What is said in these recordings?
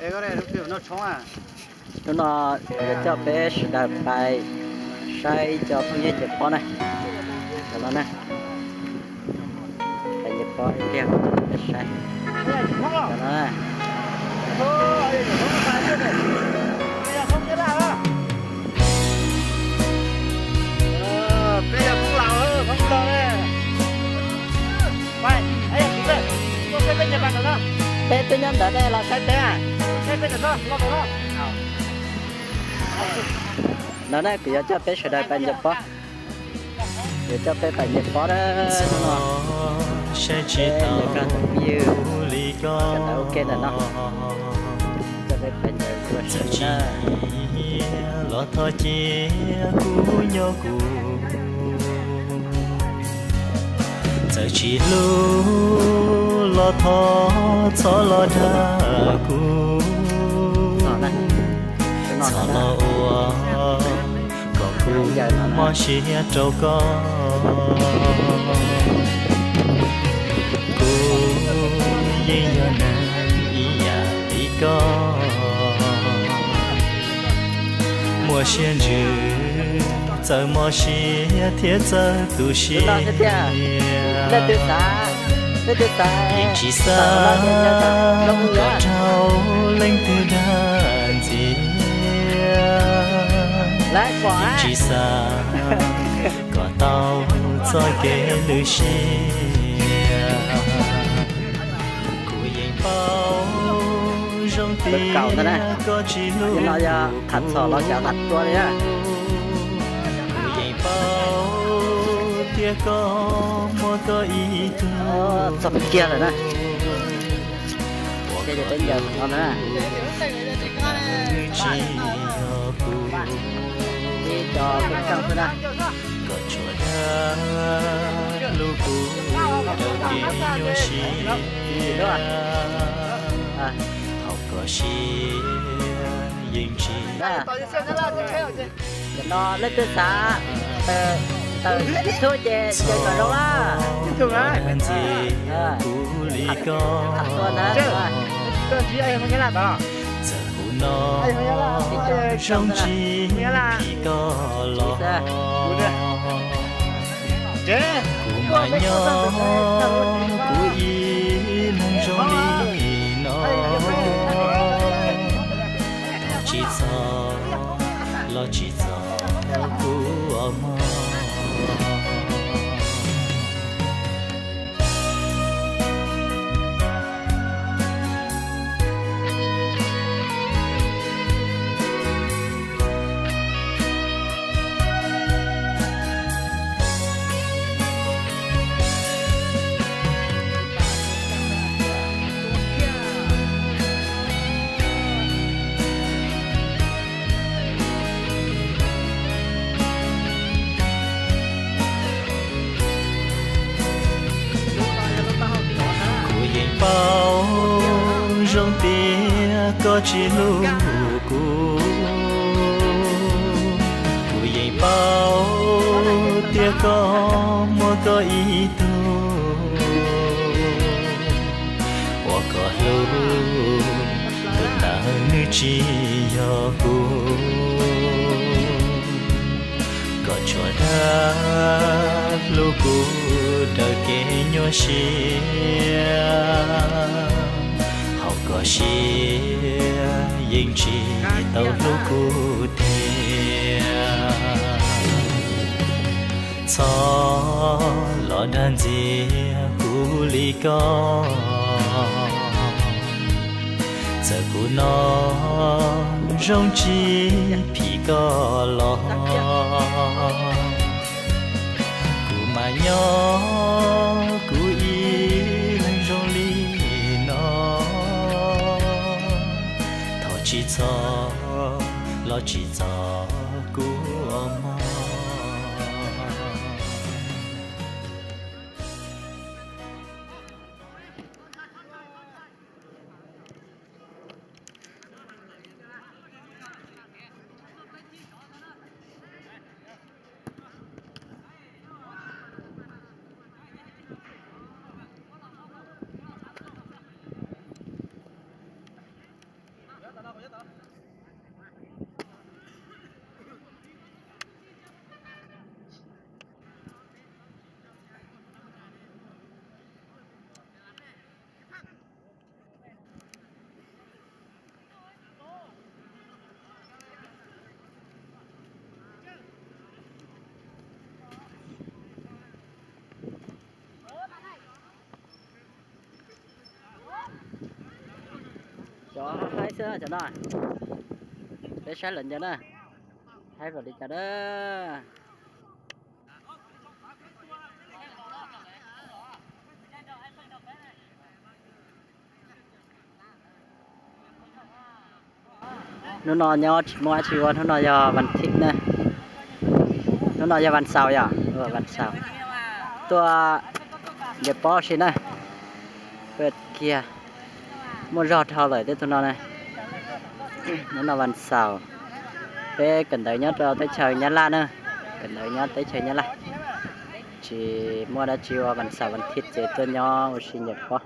Hnub no yuav coj peb sawv daws pais saib ib co phooj ywg nce pob na. Tam no na, pais nce pob ib pliag peb saib. Tam no na. Peb twb nyob ntawd, nej los saib peb. No na, kuv yuav coj peb sawv daws pais nce pob. Yuav coj peb pais nce pob na. Peb nce koj tus phooj ywg, sawv daws ua ke ntawm no. Coj peb pais nce pob na. Los thov cia kuv nyob kuv, txawm tsis hlub los thov txhob los dag kuv, txhob los ua kom kuv mob siab rau koj. Kuv yeej yog neeg ib yam li koj, muaj siab ntsws txawm mob siab thiab txawm tu siab, yeej tsis xav kom raug leej twg dag ntxias, yeej tsis xav kom tau txoj kev lwj siab. Kuv yeej paub zoo tias koj tsis hlub kuv, kuv yeej paub tias koj muaj koj ib tug, txog kiag lawm na. Ua kom hlub kuv, tsis yog kuv, koj tsuas dag hlub kuv rau kev nyuaj siab, haum koj siab yeej tsis. Tam no leej twg xav tawm YouTube ces ncaws kom zoo na. Ntxias kuv li koj, txawm kuv no zoo tsis phim koj los, kuv mas nyob kuv ib leeg zoo li no. Txhob tsis txhob los tsis txhob kuv os mog. Kuv yeej paub zoo tias koj tsis hlub kuv, kuv yeej paub tias koj muaj koj ib tug. Ua kom hlub tus ntawd nws tsis yog kuv, koj tsuas dag hlub kuv raws kev nyuaj siab, haum koj siab yeej tsis tau hlub kuv tiag. Txhob los dag ntxias kuv li koj, txawm kuv no zoo tsis phim koj los, kuv mas nyob kuv ib leeg zoo li no. Thov tsis txhob los tsis txhob kuv os mog. Haib xwb cov no, peb saib lawm ntawd na, haib npaum li cas na. Hnub no nyob tsis muaj dab tsi ua, hnub no yog vas thiv na, hnub no yog vas xaus yom, vas xaus. Tuaj nce pob si na, peb kiag muaj zog dhau lawm tej tug no na. Hnub no vas xaus, peb kawm ntawv nyob rau teb chaws Nyab Laj na, kawm ntawv nyob teb chaws Nyab Laj, tsis muaj dab tsi ua, vas xaus vas thiv ces tuaj nyob ua si nce pob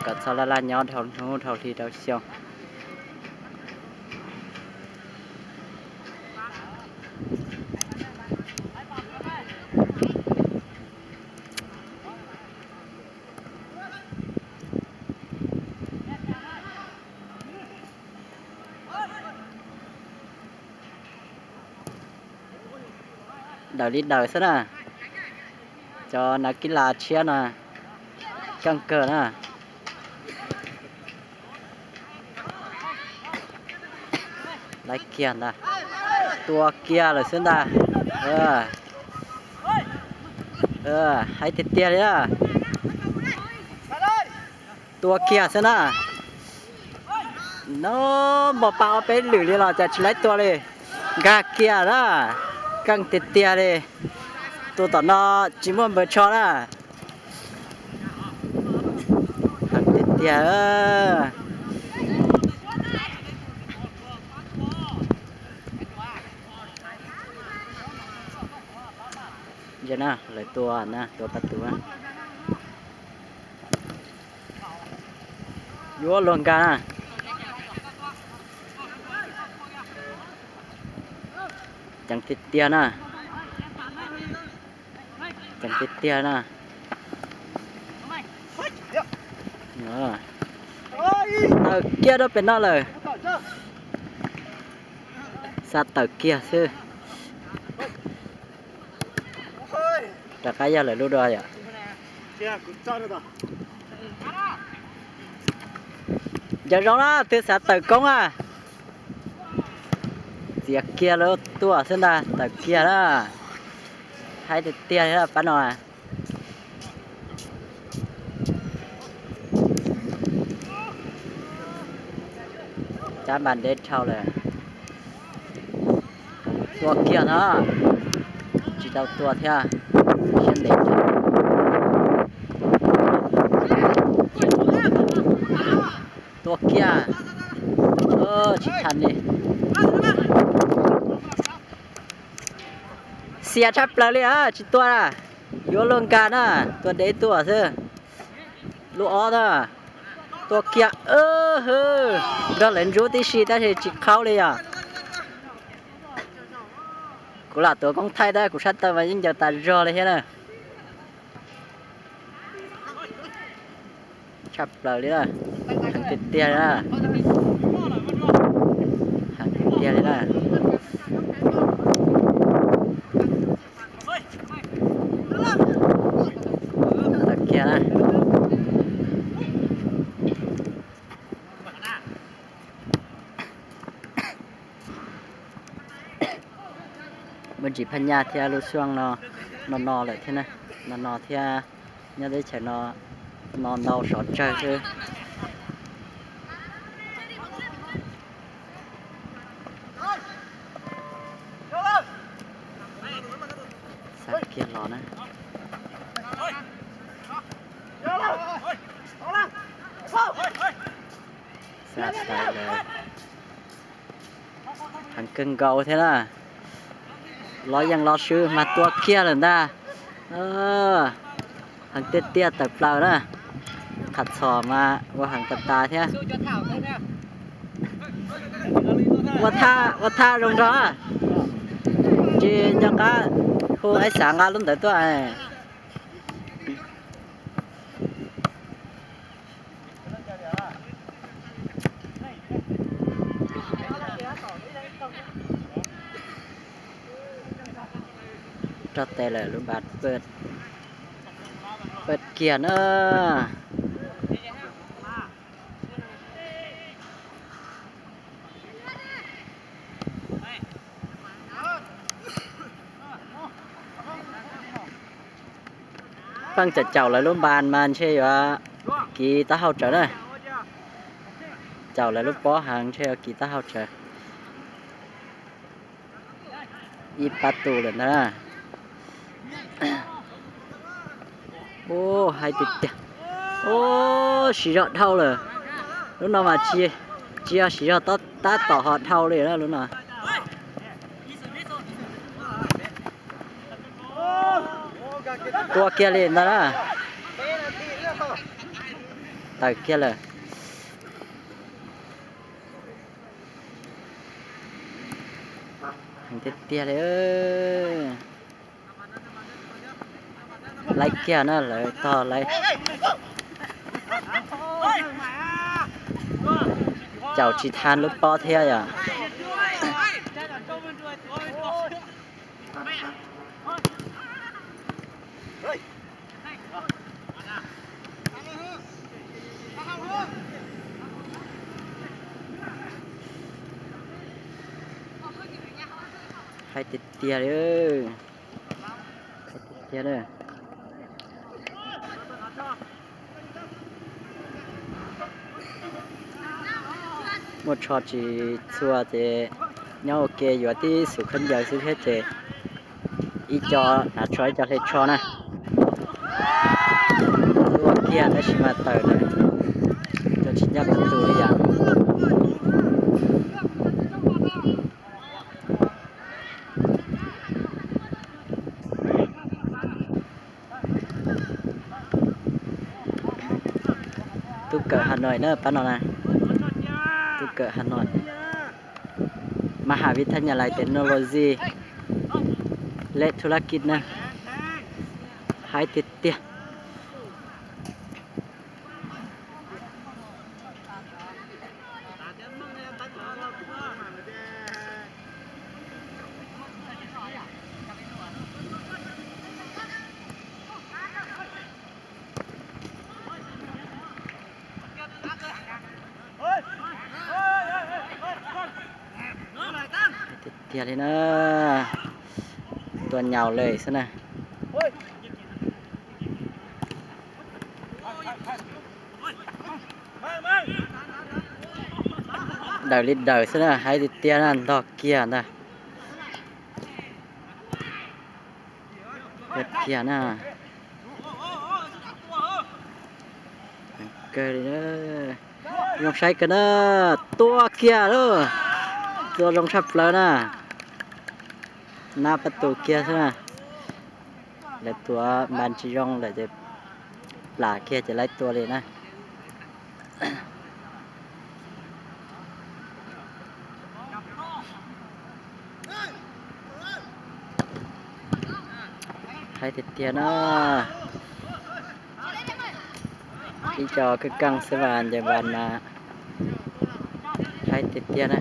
kom txhob laj laj nyob dhau hnub dhau hli dhau xyoo. Daws li daws xwb na, cov nav kib las tshiab no keej kawg na. Laiv kiag ntag, tua kiag lawm xwb ntag. Haib tiag tiag li na, tua kiag xwb na. No, npog pa ob peb lwm li los cas tsis laib tua li, nkag kiag na, keej tiag tiag li. Tus tom no tsis muaj npaws tsho na. Heev tiag tiag. Ntsia na, lawv tua na, tua pab tus na. Yuav luag nkag na. Ceev tiag tiag na. Ceev tiag tiag na. Tawm kiag rau pem no lawm. Xa tawm kiag xwb. Rov qab yog lawm lub dua yom. Ncaws zoo na, twb xav tawm koob a. Txiav kiag lub tuaj xwb ntag, tawm kiag na. Haib tiag tiag li pab no. Cab npas deb dhau lawm. Tua kiag no, tsis tau tua thiab, siab ntev. Tua kiag, tsis tau li. Xiam tshaj plaws li, tsis tua. Yuav luag nkag na, tua deb tuaj xwb. Lub ob na, tua kiag, nrog lawv ntsub tib si tab sis tsis qhaub li yom. Kuv lam tuav koob thaij tab kuv sab taw mas yeej ncaws tas zog li thiab na. Tshaj plaws li na, heev tiag tiag li na, heev tiag tiag li na. Tawm kiag na. Muaj ntsis phaj nyaj thiab lub xyoo no no lawm thiab na, no no thiab, nyob teb chaws no no ntau sov tsawg xwb. Xa kiag los na. Xa tawm lawm. Heev kawg nkaus thiab na. Los yeej los swb mas tua kiag lawm ntag. Heev tiag tiag tawm plaws na. Qhov txhos mas ua heev tas tas thiab. Ua thaj, ua thaj zoo nraug. Tsis nco qab hu aib xav nqa lub ntawd tuaj. Roj tes lawm lub npas pawg kiag na. Pheej caum caum lawv lub npas mas ntshe yuav kiv taub hau tsawv na. Caum lawv lub pob heev ntshe yuav kiv taub hau tsawv. Ib pab tus lawm ntag. Ub, hais tiag tiag. Ub, siv zog dhau lawm. Lub no mas tsis, tsis yog siv zog tab tom ho dhau li na lub no. Tua kiag li ntag na. Tawm kiag lawm. Heev tiag tiag li. Laib kiag na lawv tog laib. Caum tsis tau lub pob thiab yom. Hais tiag tiag li. Hais tiag tiag li. Muaj tsho tsis txhua ces nyob ua ke yuav tib xus khaub ncaws xwb thiab ces ib co hnav tsho ib co hle tsho na. Tua kiag tab sis mas tawm lawm, cov tsis ncaj qab tus li yom. Tub kawm Hà Nội na pab no na. Tub kawm Hà Nội, Mhà Vĩ Thanh Nhật Lái Technology, leh thu la kij na. Hais tiag tiag. Tiag tiag li na. Tua nyaus lawm xwb na. Daws li daws xwb na, hais tiag tiag na, ntog kiag ntag. Kiag na. Kawg li, zoo saib kawg na. Tua kiag lauj. Tua zoo tshaj plaws na. Nab pab tus kiag xwb na. Lawv tuav npas tsis zoo lawm ces plam kiag ces lawv tua li na. Hais tiag tiag na. Ib co kwj kaaj xwb mas ncaws npas mas hais tiag tiag na.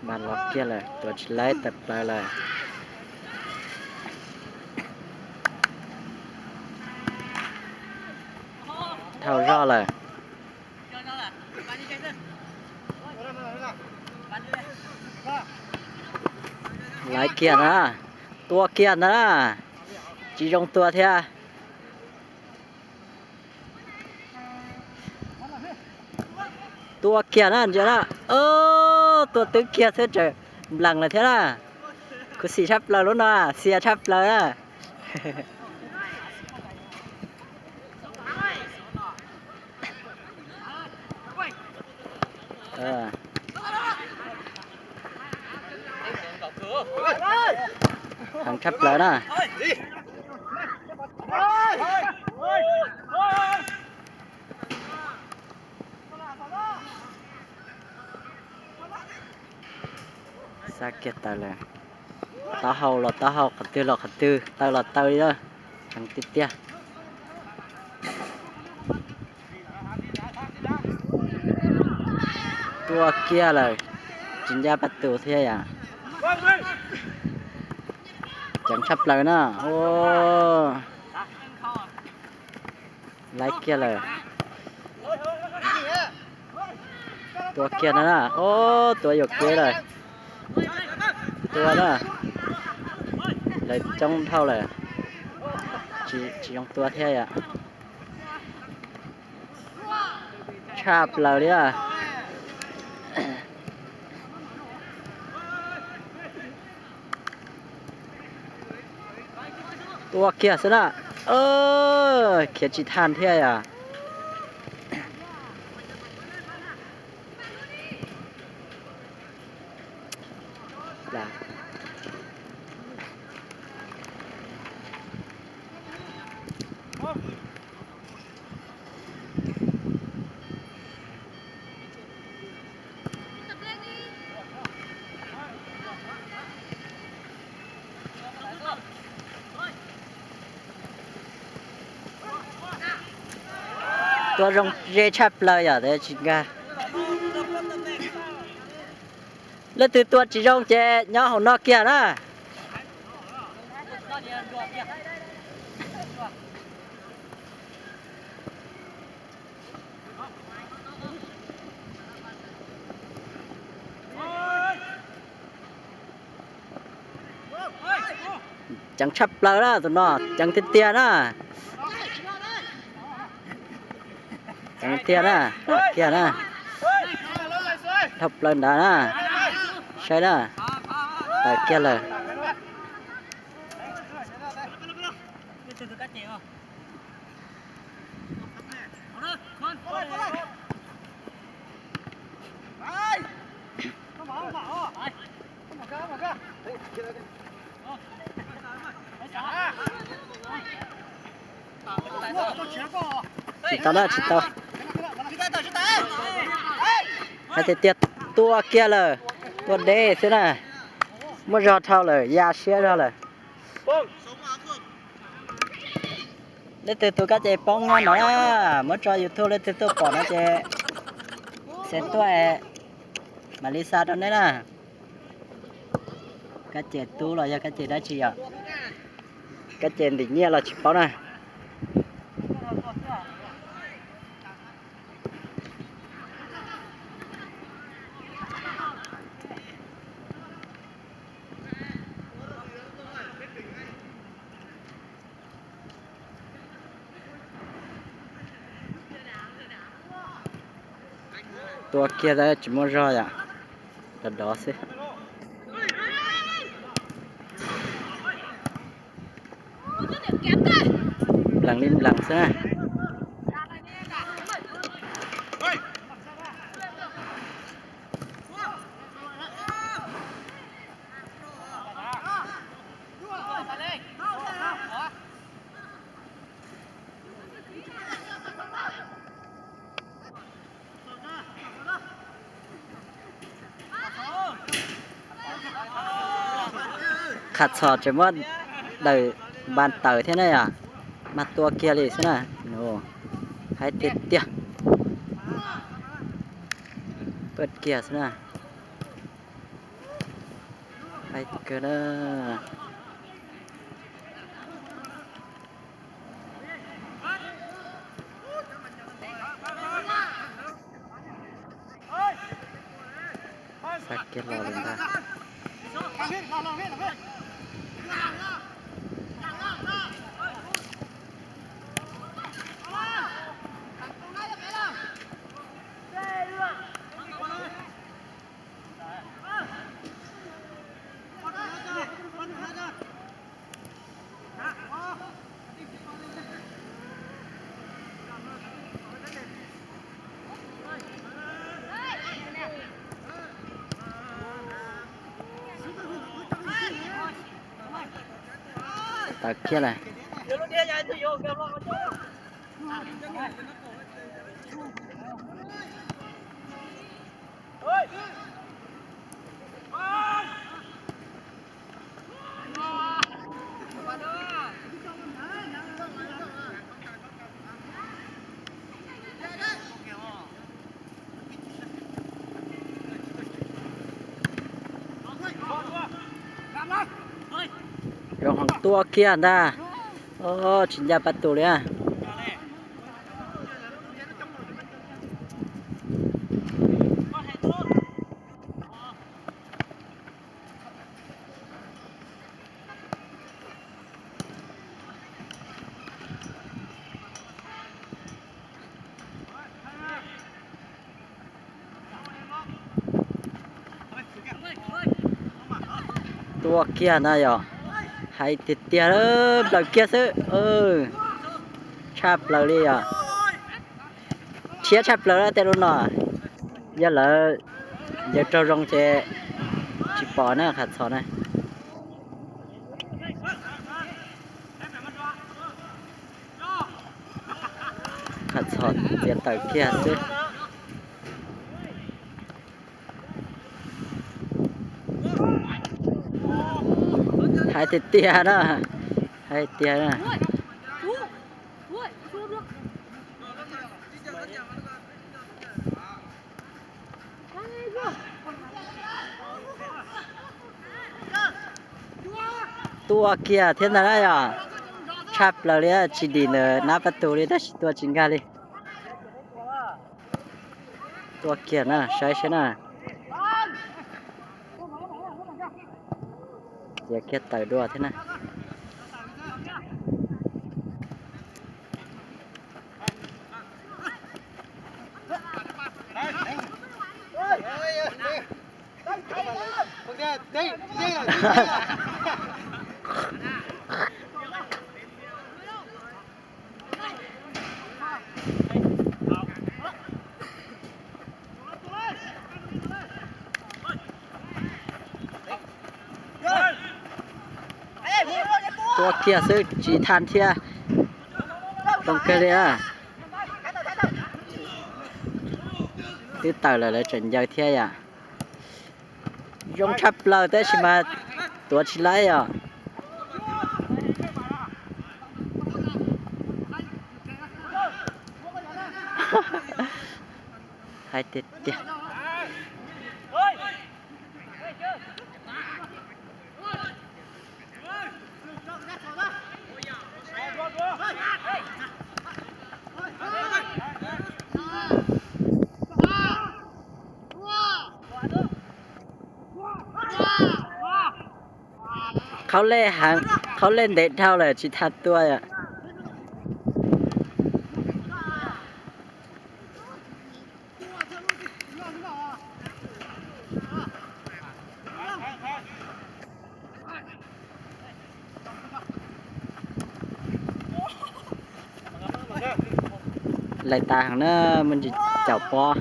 Npas los kiag lawm, tuav tsis laib tawm plaws lawm. Dhau zog lawm. Laiv kiag ntag, tua kiag ntag, tsis zoo tua thiab. Tua kiag na, ntsia na, tua twb kiag xwb tseem nplees lawm thiab na. Khuv xim tshaj plaws lub no, xiam tshaj plaws na. Heev tshaj plaws na. Xa kiag taws lawm. Taub hau los taub hau, qhov twg los qhov twg, taw los taw li lawm. Heev tiag tiag. Tua kiag lawm, tsis ncaj pab tus thiab yom. Ceev tshaj plaws na. Laiv kiag lawm. Tua kiag no na. Tua yuam kev lawm. Tua na. Lawv coob dhau lawm. Tsis, tsis zoo tua thiab yom. Tshaj plaws li. Tua kiag xwb na. Khiav tsis tag thiab yom. Tua zoo ze tshaj plaws yom, tsis nkag. Leej twg tua tsis zoo ces nyob hauv no kiag na. Ceev tshaj plaws na, tus no ceev tiag tiag na. Ceev tiag na, kiag na. Dhau plaws nrad na. Saib na. Tawm kiag lawm. Tsis tau na, tsis tau. Hais tias tiag, tua kiag lawm, tua deb xwb na. Muab zog dhau lawm, ya siab zog lawm. Leej twg tus kab ces poob nyob no na, muab tso YouTube, leej twg tuaj pom no ces share tuaj, mam li xa rau neb na. Kab ces tub los yog kab ces dab tsi yom? Kab ces ntim nyiaj los tsis paub na. Tua kiag tsis muaj zog yom, dov dov xwb. Nplees li nplees xwb na. Qhov txhos tseem muab daws npas taws thiab na yom, mas tua kiag li xwb na. Haib tiag tiag. Pawj kiag xwb na. Haib kawg na. Xa kiag los lawm ntag. Tawm kiag lawm. Zoo Tua kiag ntag. Tsis ncaj pab tus li. Tua kiag ntag yog. Hais tiag tiag, plaws kiag xwb. Tshaj plaws li yog. Rhiab tshaj plaws tej lub no. Yog lawv ncaws raug zoo ces tsis pom na, Qhov Txhos na. Qhov Txhos txiav tawm kiag xwb. Hais tiag tiag na, hais tiag na. Tua kiag thiab ntag na yog. Tshaj plaws li, tsis dim ntawm nab pab tus li tab sis tua tsis nkag li. Tua kiag na, saib saib na. Txiav kiag tawm dua thiab na. Tua kiag xwb tsis tha thiab. Zoo kawg li. Twb tawm lawm lawv tseem ncaws thiab yom. Zoo tshaj plaws tab sis mas tuav tsis laib os. Hais tiag tiag. Qhaub lej heev, qhaub lej ntev dhau lawm tsis tha tua. Lais tas heev na, muaj ntsis caum pob,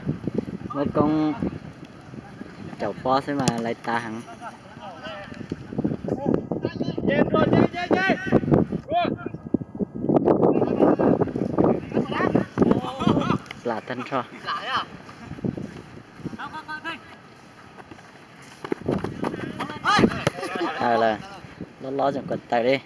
muaj koob caum pob xwb mas lais tas heev. Plam tag nrho. Loj loj tseem kom tawm li.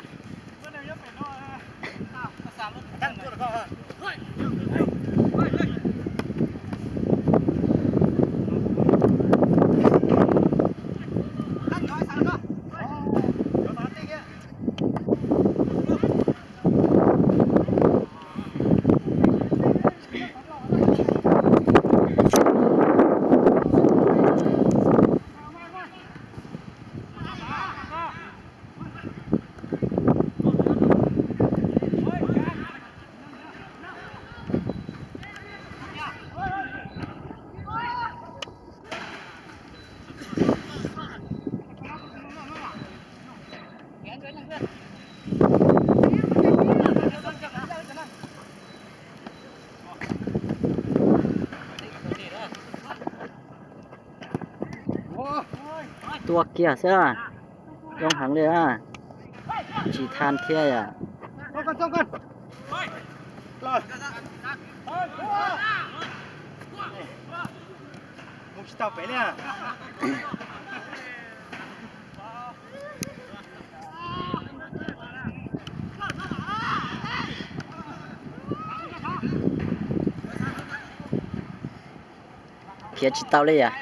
Tua kiag xwb, zoo heev li. Tsis tha thiab yom. Khiav tsis tau li yom,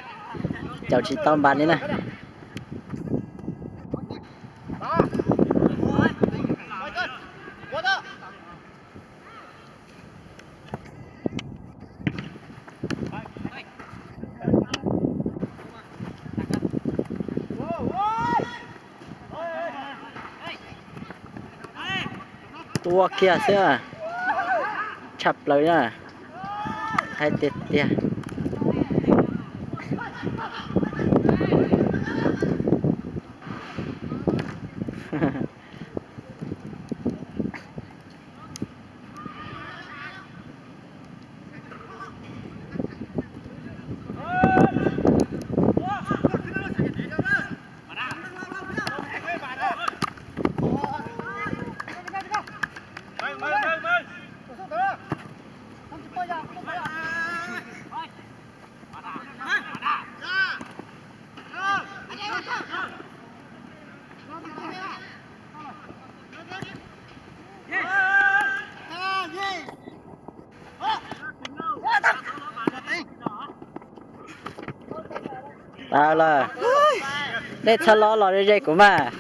caum tsis tau npas li na. Tua kiag xwb, tshaj plaws na, hais tiag tiag. Tau lawm, nej txhob lob los ze ze kuv mas.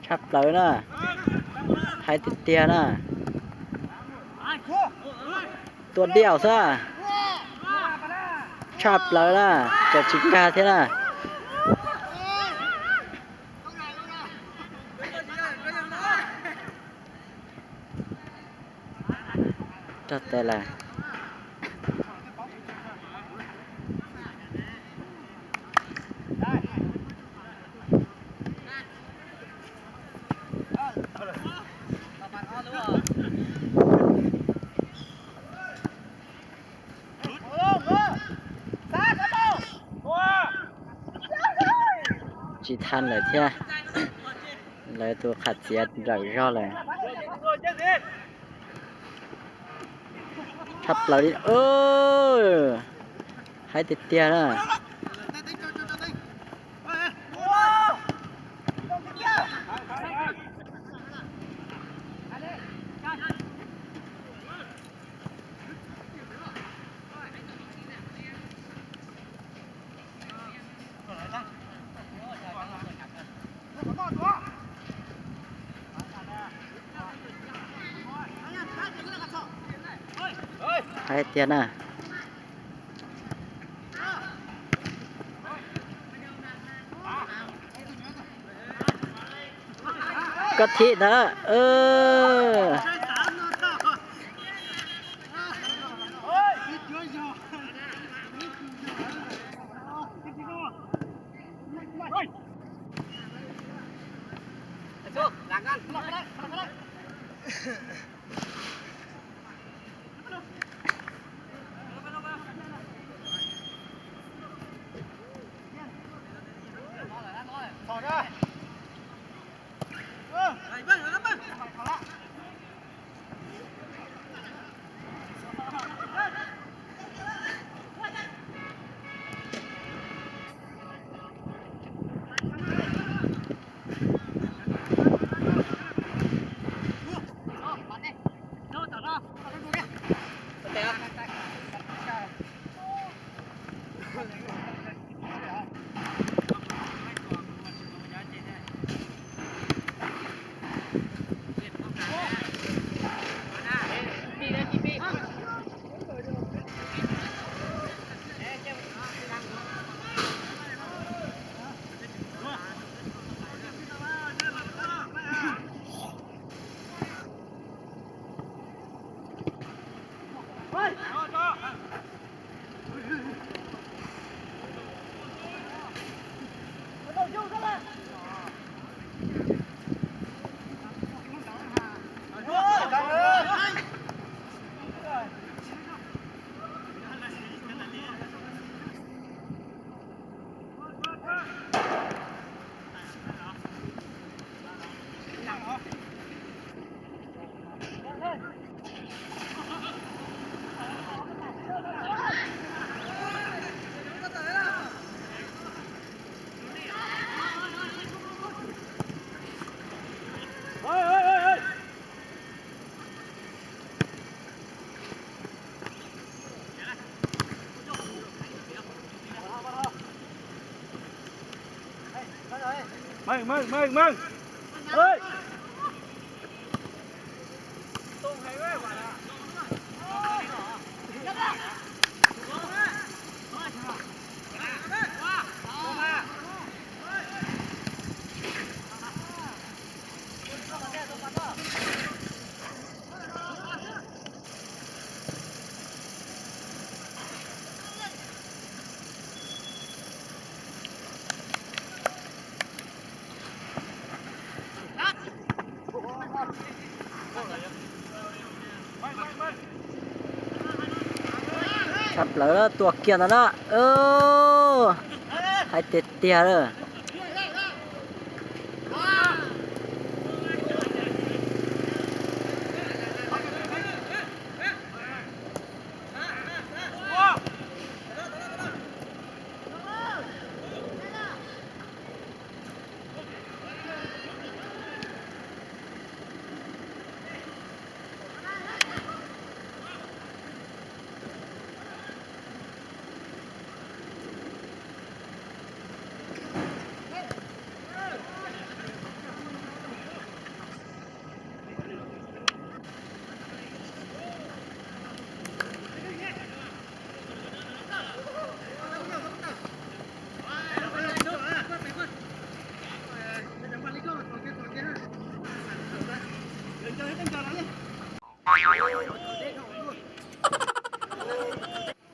Tshaj plaws na, hais tiag tiag na. Tua diaum xwb, tshaj plaws na, tseem tsis kag thiab na. Rau tes lawm. Tsis tha lawm thiab, lawv tus qham txiav nrawm zog lawm. Tshaj plaws li, hais tiag tiag na. Hais tiag na. Koj thib ntawd. Meej, meej, meej, meej. Tshaj plaws, tua kiag ntawd na. Hais tiag tiag lawm.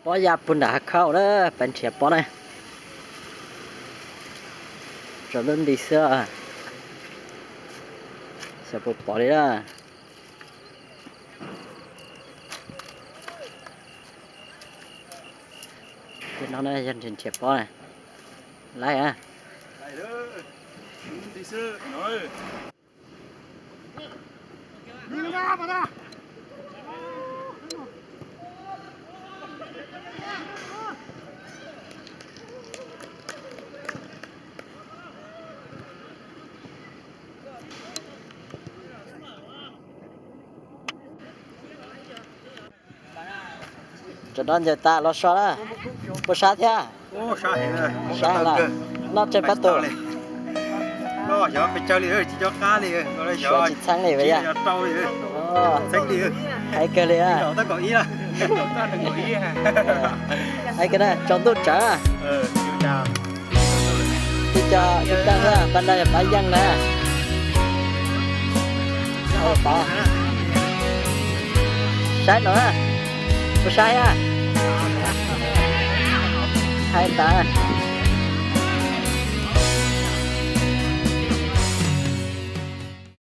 Pob ya puag nram hav khauj na, peb nrhiav pob na. Tsaus ntuj nti xwb, xyov puas pom li na. Ces no na yog nrhiav pob na. Laib a. Cov no ncaws tas los so na. Puas sab thiab? Sab heev lawm. Noj tsawg pab tus? Xyov tsis txheeb li, hais kawg li. Hais kawg na, tsaus ntuj tsawv. Tib co tib kaj xwb, pab nrau yog pab yeej na. Saib no na, puas saib a? Hais ntawd.